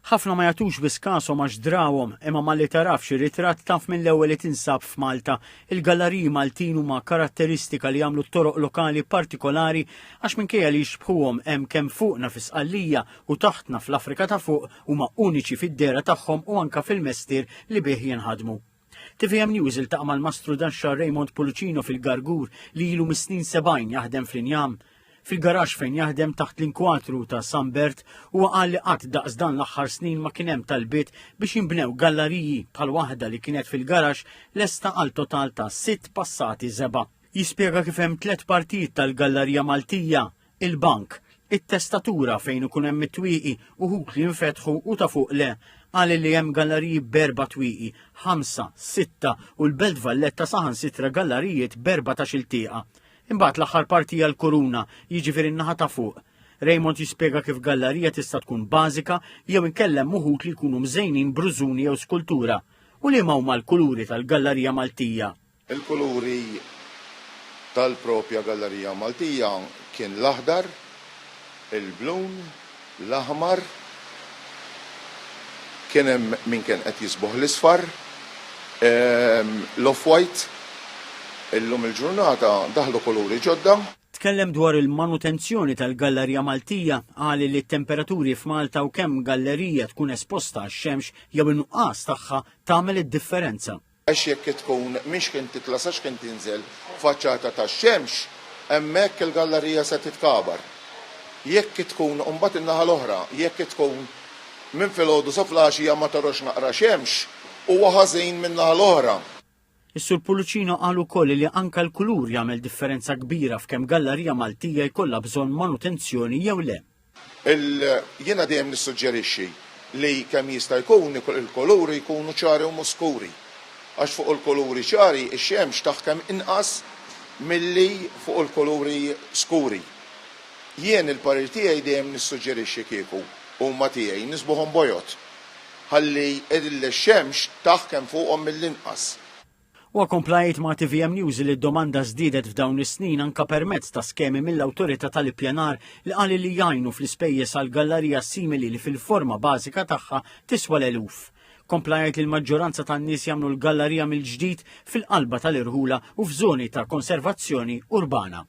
Ħafna ma jagħtux biss kashom għax drawhom, imma malli taraf xi ritratt taf mill-ewwel li tinsab f'Malta. Il-gallariji Maltin huma karatteristika li jagħmlu t-toroq lokali partikolari għax minkejja li jixbħuhom hemm kemm fuqna fi Sqallija u taħtna fl-Afrika ta' fuq huma uniċi fid-dehra tagħhom u anka fil-mestier li bih jinħadmu. TVM News iltaqa' mal-mastru daxxa Raymond Pullicino fil-Gargur li ilu mis-snin 70 jaħdem fl-injam. Fil-garaxx fejn jaħdem taħt l-inkwatru ta' San Bert huwa qal li qatt daqs dan l-aħħar snin ma kien hemm talbiet biex jinbnew gallariji bħal waħda li kienet fil-garaxx lesta għal total ta' sitt passati żebgħa. Jispjega kif hemm tliet partijiet tal-Gallarija Maltija, il-bank, it-testatura fejn ikun hemm it-twieqi uħud li jinfetħu u ta' fuq le. Qal li hemm gallariji b'erba' twieqi, ħamsa, sitta u l-Belt Valletta saħansitra gallarijiet b'erbatax-il tieqa. Imbagħad l-aħħar parti hija l-kuruna, jiġifieri n-naħa ta' fuq. Raymond jispjega kif gallarija tista' tkun bażika jew inkella hemm uħud li jkunu mżejnin b'rużuni jew skultura. U liema huma l-kuluri tal-gallarija Maltija? Il-kuluri tal-propja gallarija Maltija kien l-aħdar, il-blun, l-aħmar, kien hemm min kien qed jisboħ l-isfar, l-off-white. Illum il-ġurnata daħlu kuluri ġodda. Tkellem dwar il-manutenzjoni tal-Gallerija Maltija, qal li t-temperaturi f'Malta u kemm gallerija tkun esposta għax-xemx jew in-nuqqas tagħha tagħmel id-differenza. Għax jekk tkun mhix kien titla' sa x'kien tinżel faċċata tax-xemx, hemmhekk il-gallarija se titkabar. Jekk tkun, u mbagħad in-naħa l-oħra, jekk tkun minn filgħodu sa fl-għaxija ma tarax naqra xemx, huwa ħażin min-naħa l-oħra. Is-Sur Pullicino qal ukoll li anke l-kulur jagħmel differenza kbira f'kemm gallarija Maltija jkollha bżonn manutenzjoni jew le. Jiena dejjem nissuġġerixxi li kemm jista' jkun il-kuluri jkunu ċari u mhux skuri. Għax fuq il-kuluri ċari x-xemx taħkem inqas milli fuq il-kuluri skuri. Jien il-parir tiegħi dejjem nissuġġerixxi kieku huma tiegħi nisbuhom bojod ħalli l-xemx taħkem fuqhom mill-inqas. Huwa kompla jgħid ma' tvm News li d-domanda żdiedet f'dawn is-snin anka permezz ta' skemi mill-Awtorità tal-Ippjanar li qal li jgħinu fl-ispejjeż għal gallarija simili li fil-forma bażika tagħha tiswa l-eluf. Kompla jgħid li l-maġġoranza tan-nies jagħmlu l-gallarija mill-ġdid fil-qalba tal-irħula u f'żoni ta' konservazzjoni urbana.